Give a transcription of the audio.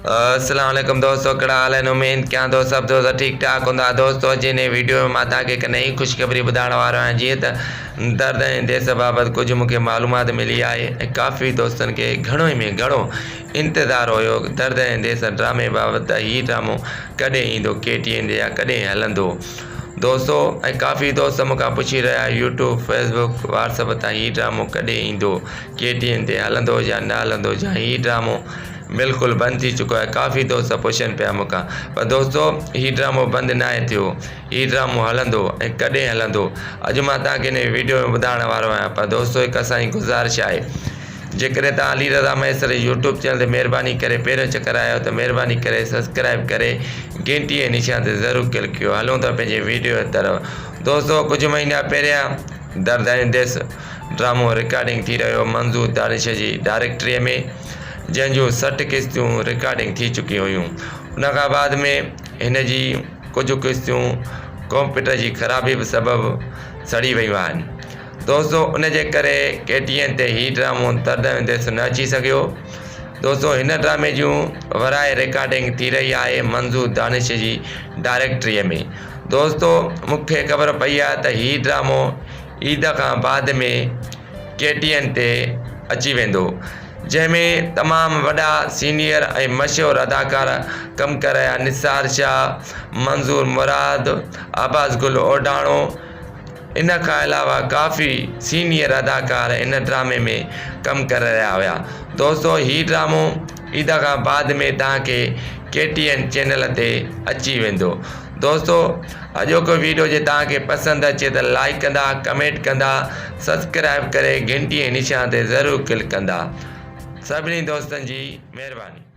اسلام عليڪم دوستو ڪهڙا حال آهن اميد ڪيان ٿو سڀ دوست ٺيڪ ٺاڪ هوندا دوستو اڄ هن ويڊيو ۾ مان توهان کي هڪ نئين خوشخبري ٻڌائڻ وارو آهيان جيئن ته درد ۽ ديس بابت ڪجهه مون کي معلومات ملي آهي ۽ ڪافي دوستن کي گهڻو ۾ گهڻو انتظار هيو درد ۽ ديس ڊرامي بابت ته هي ڊرامو ڪڏهن ايندو ڪي ٽي اين تي يا ڪڏهن هلندو دوستو ۽ ڪافي دوست مون کان پڇي رهيا يوٽيوب فيسبوڪ واٽس اپ تان هي ڊرامو ڪڏهن ايندو ڪي ٽي اين تي هلندو يا نه هلندو يا هي ڊرامو بلڪل بند ٿي چڪو آهي ڪافي دوست پڇن پيا مون کان پر دوستو هي ڊرامو بند ناهي ٿيو هي ڊرامو هلندو ۽ ڪڏهن هلندو اڄ مان توهان کي هن ويڊيو ۾ ٻڌائڻ وارو آهيان پر دوستو هڪ اسان جي گذارش آهي جيڪڏهن توهان علي رضا مهيسر يوٽيوب چينل تي مهرباني ڪري پهريون چڪر آيا آهيو ته مهرباني ڪري سبسڪرائب ڪري گهنٽي جي نشان تي ضرور ڪلڪ ڪيو هلون ٿا پنهنجي ويڊيو جي طرف دوستو ڪجهه مهينا پهريان درد ۽ ديس ڊرامو رڪارڊنگ ٿي رهيو منظور دانش جي ڊائريڪٽري ۾ جنهن جون 60 قسطيون رڪارڊنگ ٿي چڪيون هيون. ان کان بعد ۾ هن جي ڪجهه قسطيون ڪمپيوٽر جي خرابي به سبب سڙي ويون آهن. دوستو ان جي ڪري ڪي ٽي اين تي هي ڊرامو درد ۽ ديس نه اچي سگهيو. دوستو هن ڊرامي جون ورائي رڪارڊنگ ٿي رهي آهي منظور دانش جي ڊائريڪٽري ۾. دوستو مون کي خبر پئي آهي ته هي ڊرامو عيد کان بعد ۾ ڪي ٽي اين تي اچي ويندو جنهن ۾ تمام وڏا سينيئر ۽ مشهور اداڪار ڪم ڪري رهيا نثار شاهه، منظور مراد، عباس گل اوڍاڻو ان کان علاوه ڪافي سينيئر اداڪار ان ڊرامي ۾ ڪم ڪري رهيا هيا دوستو هي ڊرامو عيد کان بعد ۾ توهان کي ڪي ٽي اين چينل تي اچي ويندو دوستو اڄوڪو ويڊيو جي توهان کي پسند اچي ته لائيڪ ڪندا ڪمينٽ ڪندا سبسڪرائب ڪري گهنٽي ۽ نشان تي ضرور ڪلڪ ڪندا سڀني دوستن جي مهرباني.